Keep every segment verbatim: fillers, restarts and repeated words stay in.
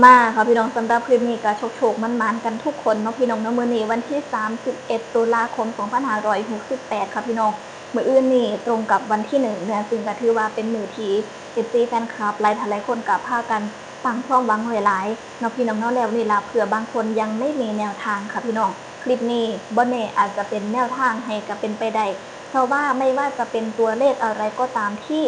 มาค่ะพี่น้อง สำหรับคลิปนี้ก็โชคๆหมานๆกันทุกคนเนาะพี่น้องเนาะ มื้อนี้วันที่สามสิบเอ็ดตุลาคมสองพันห้าร้อยหกสิบแปดค่ะพี่น้อง มื้ออื่นนี่ตรงกับวันที่หนึ่งนะคะ ซึ่งก็ถือว่าเป็นมื้อที่ เอฟซี แฟนคลับหลายท่านหลายคนก็พากันตั้งความหวังไว้หลายเนาะพี่น้องเนาะ แล้วนี่ล่ะเผื่อบางคนยังไม่มีแนวทางค่ะพี่น้อง คลิปนี้บ่แน่อาจจะเป็นแนวทางให้ก็เป็นไปได้ เพราะว่าไม่ว่าจะเป็นตัวเลขอะไรก็ตามที่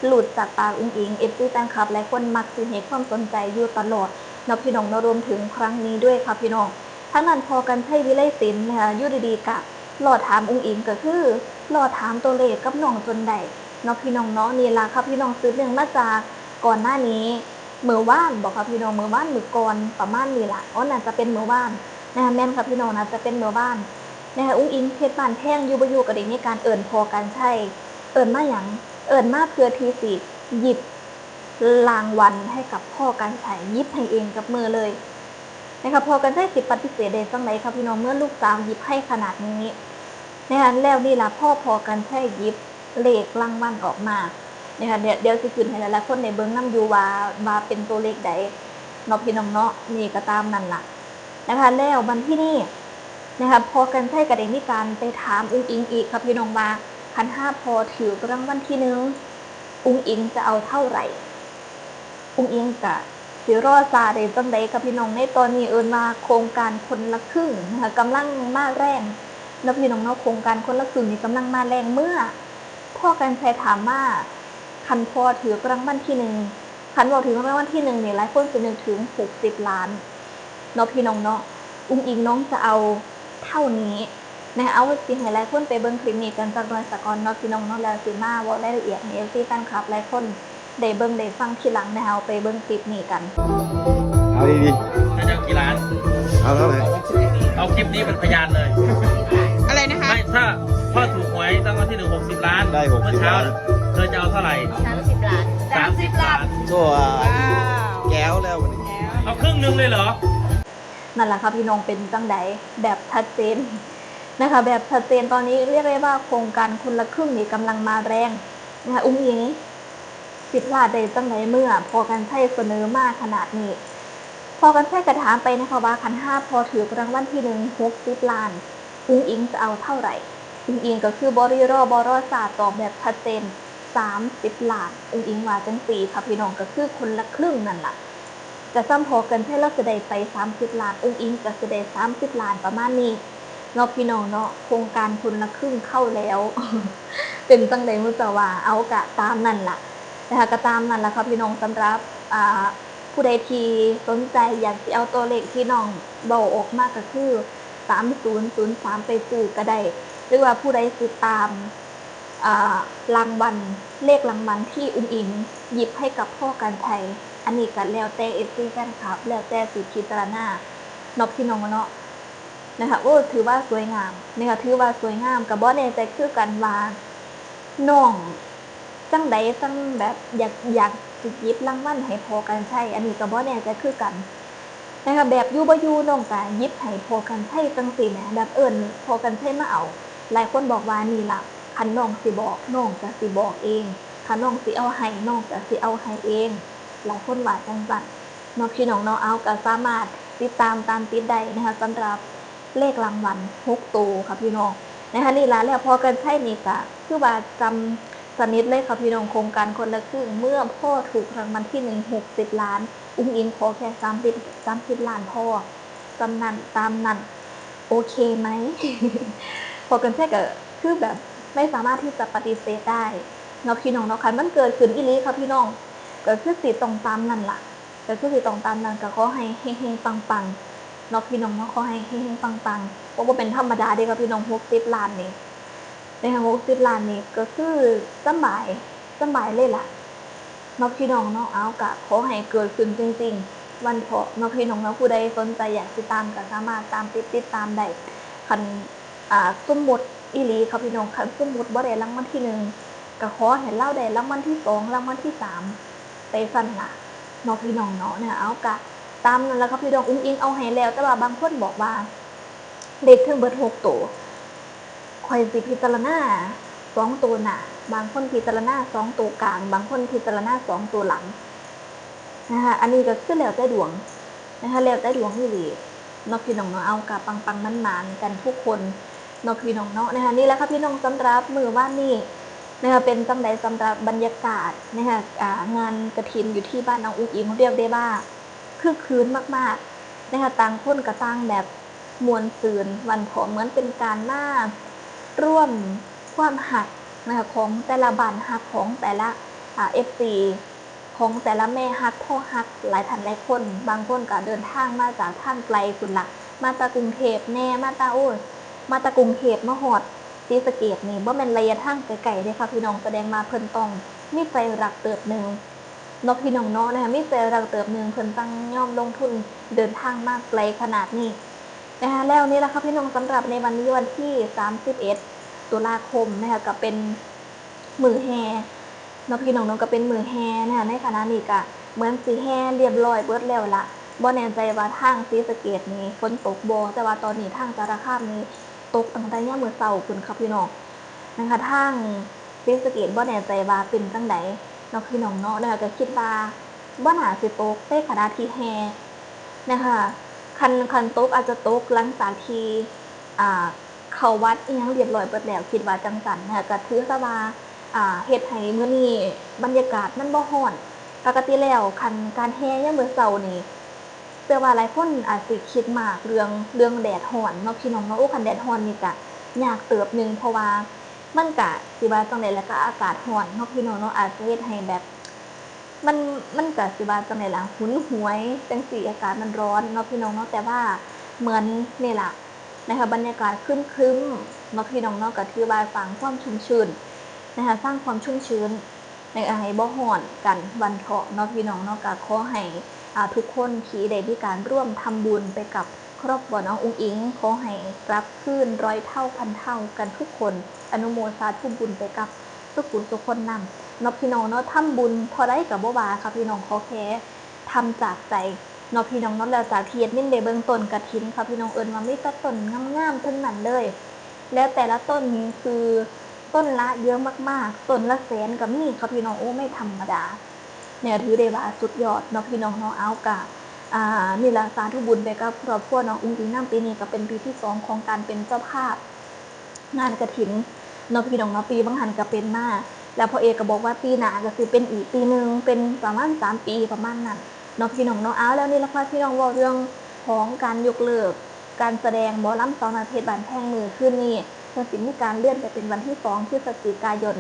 หลุดจากปากอุ๋งอิ๋ง เอฟซี แฟนคลับหลายคนมักสิให้ความสนใจอยู่ตลอดเนาะพี่น้องเนาะ รวมถึงครั้งนี้ด้วยค่ะพี่น้อง ทางด้านพ่อกรรชัย วิไลศิลป์นะคะ อยู่ดีๆกะรอถามอุ๋งอิ๋ง ก็คือรอถามตัวเลขกับน้องจนได้เนาะพี่น้องเนาะ นี่ล่ะค่ะพี่น้อง สืบเนื่องมาจากก่อนหน้านี้ มื้อวานบ่คะพี่น้อง มื้อวานมื้อก่อนประมาณนี้ล่ะ อ๋อ น่าจะเป็นมื้อวานนะคะ แม่นค่ะพี่น้อง น่าจะเป็นมื้อวานนะคะ อุ๋งอิ๋งเพชรบ้านแพงอยู่บ่อยู่ก็ได้มีการเอิ้นพ่อกรรชัย เอิ้นมาหยัง เอิ้นมาเพื่อที่สิหยิบรางวัลให้กับพ่อกรรชัย หยิบให้เองกับมือเลยนะคะ พ่อกรรชัยสิปฏิเสธได้จั่งใดคะพี่น้อง เมื่อลูกสาวหยิบให้ขนาดนี้นะคะ แล้วนี่ล่ะ พ่อ พ่อกรรชัยหยิบเลขรางวัลออกมานะคะ เดี๋ยว เดี๋ยวสิขึ้นให้หลายๆคนได้เบิ่งนำอยู่ว่า ว่าเป็นตัวเลขใดเนาะพี่น้องเนาะ นี่ก็ตามนั่นล่ะนะคะ แล้วบัดทีนี้นะคะพ่อกรรชัยก็ได้มีการไปถามอุ๋งอิ๋งอีกค่ะพี่น้องว่า คันหากพ่อถืกรางวัลที่หนึ่ง อุ๋งอิ๋งจะเอาเท่าไหร่ อุ๋งอิ๋งกะสิรอซ่าได้จั่งใดคะพี่น้อง ในตอนนี้เอิ้นว่าโครงการคนละครึ่งนะคะ กำลังมาแรงเนาะพี่น้องเนาะ โครงการคนละครึ่งนี่กำลังมาแรง เมื่อพ่อกรรชัยถามว่า คันพ่อถืกรางวัลที่หนึ่ง คันเว้าถึงรางวัลที่หนึ่งนี่ หลายคนสินึกถึงหกสิบล้านเนาะพี่น้องเนาะ อุ๋งอิ๋งน้องจะเอาเท่านี้นะคะ เอา สิให้หลายคนไปเบิ่งคลิปนี้กันจักหน่อยสะก่อนเนาะพี่น้องเนาะ แล้วสิมาเว้ารายละเอียดให้ เอฟซี แฟนคลับหลายคนได้เบิ่งได้ฟังทีหลังนะคะ เอาไปเบิ่งคลิปนี้กัน เอาดี จะเอากี่ล้าน ๆเอาเท่าไหร่ เอาคลิปนี้เป็นพยานเลย อะไรนะคะ ไม่ถ้าพ่อถูกหวยรางวัลที่หนึ่งหกสิบล้าน ได้หกสิบ เมื่อเช้า ล้าน เธอจะเอาเท่าไหร่ สามสิบล้าน สามสิบล้าน ตัว ว้าว แก้วแล้ววันนี้ เอาครึ่งหนึ่งเลยเหรอ นั่นแหละค่ะพี่น้อง เป็นจั่งใดแบบชัดเจนนะคะ แบบชัดเจน ตอนนี้เรียกได้ว่าโครงการคนละครึ่งนี่กำลังมาแรงนะคะ อุ๋งอิ๋งสิพลาดได้จั่งใดเมื่อพ่อกรรชัยเสนอมาขนาดนี้ พ่อกรรชัยก็ถามไปนะคะว่า คันหากพ่อถืกรางวัลที่หนึ่งหกสิบล้าน อุ๋งอิ๋งจะเอาเท่าไหร่ อุ๋งอิ๋งก็คือบ่รีรอบ่รอซ่า ตอบแบบชัดเจน สามสิบล้าน อุ๋งอิ๋งว่าจั่งซี้ค่ะพี่น้อง ก็คือคนละครึ่งนั่นล่ะ ก็ส่ำพ่อกรรชัยลาวสิได้ไปสามสิบล้าน อุ๋งอิ๋งก็สิได้สามสิบล้าน ประมาณนี้เนาะพี่น้องเนาะ โครงการคนละครึ่งเข้าแล้ว เป็นจั่งใดหมู่เจ้าว่า เอาก็ตามนั่นล่ะนะคะ ก็ตามนั่นล่ะค่ะพี่น้อง สำหรับอ่าผู้ใดที่สนใจอยากสิเอาตัวเลขที่น้องเว้าออกมาก็คือ สามศูนย์ศูนย์สาม ไปซื้อก็ได้ หรือว่าผู้ใดสิตามอ่ารางวัล เลขรางวัลที่อุ๋งอิ๋งหยิบให้กับพ่อกรรชัย อันนี้ก็แล้วแต่ เอฟซี แฟนคลับ แล้วแต่สิพิจารณาเนาะพี่น้องเนาะนะคะ โอ้ ถือว่าสวยงามนะคะ ถือว่าสวยงาม ก็บ่แน่ใจคือกันว่าน้องจั่งใด จั่งแบบอยาก อยากสิหยิบรางวัลให้พ่อกรรชัย อันนี้ก็บ่แน่ใจคือกันนะคะ แบบอยู่บ่อยู่น้องก็หยิบให้พ่อกรรชัยจั่งซี้แหม แบบเอิ้นพ่อกรรชัยมาเอา หลายคนบอกว่านี่ล่ะ คันน้องสิบอก น้องก็สิบอกเอง คันน้องสิเอาให้ น้องก็สิเอาให้เอง หลายคนว่าจั่งซั้นเนาะพี่น้องเนาะ เอาก็สามารถติดตามตามติดได้นะคะ สำหรับเลขรางวัลหกตัวค่ะพี่น้องนะคะ นี่ล่ะ แล้วพ่อกรรชัยนี่ก็คือว่าจำสนิทเลยค่ะพี่น้อง โครงการคนละครึ่ง เมื่อพ่อถูกรางวัลที่หนึ่งหกสิบล้าน อุ๋งอิ๋งขอแค่สามสิบ สามสิบล้านพ่อ จำนั้นตามนั้น โอเคไหม พ่อกรรชัยก็คือแบบไม่สามารถที่จะปฏิเสธได้เนาะพี่น้องเนาะ คันมันเกิดขึ้นอีหลีค่ะพี่น้อง ก็คือสิต้องตามนั่นล่ะ ก็คือสิต้องตามนั่น ก็ขอให้เฮงๆปังๆเนาะพี่น้องเนาะ ขอให้เฮงๆปังๆ เพราะว่าเป็นธรรมดาเด้ค่ะพี่น้อง หกสิบล้านนี่นะคะ หกสิบล้านนี่ก็คือสำบาย สำบายเลยล่ะเนาะพี่น้องเนาะ เอาก็ขอให้เกิดขึ้นจริงๆ วันเถาะเนาะพี่น้องเนาะ ผู้ใดสนใจอยากติดตามก็สามารถตามติด ติดตามได้ คันอ่าสมมุติอีหลีค่ะพี่น้อง คันสมมุติบ่ได้รางวัลที่หนึ่งก็ขอให้ลาวได้รางวัลที่สอง รางวัลที่สาม ไปซั่นล่ะเนาะพี่น้องเนาะ นะคะ เอาก็ตามนั่นล่ะค่ะพี่น้อง อุ๋งอิ๋งเอาให้แล้ว แต่ว่าบางคนบอกว่า เลขเทิงเบิดหกตัว ข้อยสิพิจารณาสองตัวหน้า บางคนพิจารณาสองตัวกลาง บางคนพิจารณาสองตัวหลัง นะคะ อันนี้ก็คือแล้วแต่ดวงนะคะ แล้วแต่ดวงอีหลีเนาะพี่น้องเนาะ เอากะปังๆ มันๆ กันทุกคนเนาะพี่น้องเนาะนะคะ นี่แหละค่ะพี่น้อง สำหรับมื้อวานนี้นะคะ เป็นจั่งใด๋สำหรับบรรยากาศนะคะ อ่า งานกฐินอยู่ที่บ้านน้องอุ๋งอิ๋ง เรียกได้ว่า คึกคืนมากๆ นะคะ ต่างคนก็ต่างแบบม่วนซื่นหวั่นเถาะ เหมือนเป็นการมาร่วมความฮักนะคะ ของแต่ละบ้านฮัก ของแต่ละ อ่า เอฟซี ของแต่ละแม่ฮักพ่อฮักหลายท่านหลายคน บางคนก็เดินทางมาจากทางไกลพุ้นล่ะ มาแต่กรุงเทพฯแหน่ มาแต่ โอ้ย มาแต่กรุงเทพฯมาฮอดศรีสะเกษนี่ บ่แม่นระยะทางไกลๆ เด้ค่ะพี่น้อง แสดงว่าเพิ่นต้องมีใจรักเติบหนึ่งเนาะพี่น้องเนาะนะคะ มีใจรักเติบหนึ่ง เพิ่นจั่งยอมลงทุนเดินทางมาไกลขนาดนี้นะคะ แล้วนี่แหละค่ะพี่น้อง สำหรับในวันนี้วันที่สามสิบเอ็ด ตุลาคมนะคะ ก็เป็นมื้อแห่เนาะพี่น้องเนาะ ก็เป็นมื้อแห่นะคะ ในขณะนี้ก็เหมือนสิแห่เรียบร้อยเบิดแล้วล่ะ บ่แน่ใจว่าทางศรีสะเกษนี่ฝนตกบ่ แต่ว่าตอนนี้ทางสารคามนี่ตกตั้งแต่ยามมื้อเช้าพุ้นค่ะพี่น้องนะคะ ทางศรีสะเกษบ่แน่ใจว่าเป็นจั่งใดเนาะพี่น้องเนาะนะคะ ก็คิดว่าบ่น่าสิตกในขณะที่แห่นะคะ คัน คันตกอาจจะตกหลังจากที่ อ่า เข้าวัดอิหยังเรียบร้อยเบิดแล้ว คิดว่าจั่งซั้นนะคะ ก็ถือซะว่า อ่า เฮ็ดให้มื้อนี้บรรยากาศมันบ่ร้อน ปกติแล้วคันการแห่ยามมื้อเช้านี่ เชื่อว่าหลายคนอาจสิคิดมากเรื่อง เรื่องแดดร้อนเนาะพี่น้องเนาะ โอ้ คันแดดร้อนนี่ก็ยากเติบหนึ่ง เพราะว่ามันก็สิว่าจั่งใด๋ล่ะ ก็อากาศร้อนเนาะพี่น้องเนาะ อาจจะเฮ็ดให้แบบ มัน มันก็สิว่าจั่งใด๋ล่ะ หนหวยจั่งซี้ อากาศมันร้อนเนาะพี่น้องเนาะ แต่ว่าเหมือนนี่ล่ะนะคะ บรรยากาศครึ้มๆ เนาะพี่น้องเนาะ ก็ถือว่าสร้างความชุ่มชื่นนะคะ สร้างความชุ่มชื้นนะคะ ให้บ่ร้อนกันหวั่นเถาะเนาะพี่น้องเนาะ ก็ขอให้ อ่า ทุกคนที่ได้มีการร่วมทำบุญไปกับครอบครัวน้องอุ๋งอิ๋ง ขอให้กลับคืนร้อยเท่าพันเท่ากันทุกคน อนุโมสาธุบุญไปกับ สุขุสุคนนำเนาะพี่น้องเนาะ ทำบุญเท่าใดก็บ่ว่าค่ะพี่น้อง ขอแค่ทำจากใจเนาะพี่น้องเนาะ แล้วจากที่แอดมินได้เบิ่งต้นกฐินค่ะพี่น้อง เอิ้นว่ามีแต่ต้นงามๆ ทั้งนั้นเลย แล้วแต่ละต้นนี่คือต้นละเยอะมากๆ ต้นละแสนก็มีค่ะพี่น้อง โอ้ ไม่ธรรมดา เนี่ยถือได้ว่าสุดยอดเนาะพี่น้องเนาะ เอากะ อ่า นี่ล่ะ สาธุบุญไปกับครอบครัวน้องอุ๋งอิ๋งนำ ปีนี้ก็เป็นปีที่สองของการเป็นเจ้าภาพ งานกฐินเนาะพี่น้องเนาะ ปีบ่าหั้นก็เป็นมา แล้วพ่อเอกก็บอกว่าปีหน้าก็สิเป็นอีกปีหนึ่ง เป็นประมาณสามปีประมาณนั้นเนาะพี่น้องเนาะ เอาแล้วนี่ล่ะค่ะพี่น้อง เว้าเรื่องของการยกเลิกการแสดงหมอลำสาวน้อยเพชรบ้านแพงมื้อคืนนี้ เพิ่นสิมีการเลื่อนไปเป็นวันที่สองพฤศจิกายน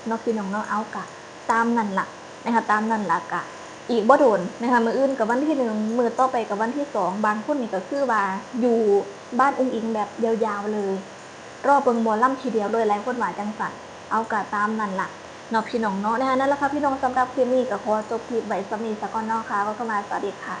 เนาะพี่น้องเนาะ เอากะตามนั่นล่ะนะคะ ตามนั่นล่ะกะ อีกบ่โดนนะคะ มื้ออื่นก็วันที่หนึ่ง มื้อต่อไปก็วันที่สอง บางคนนี่ก็คือว่าอยู่บ้านอุ๋งอิ๋งแบบยาวๆ เลย รอเบิ่งหมอลำทีเดียวเลย หลายคนว่าจั่งซั้น เอากะตามนั่นล่ะเนาะพี่น้องเนาะนะคะ นั่นล่ะค่ะพี่น้อง สำหรับคลิปนี้ก็ขอจบคลิปไว้ส่ำนี้ซะก่อนเนาะค่ะ ขอเข้ามา สวัสดีค่ะ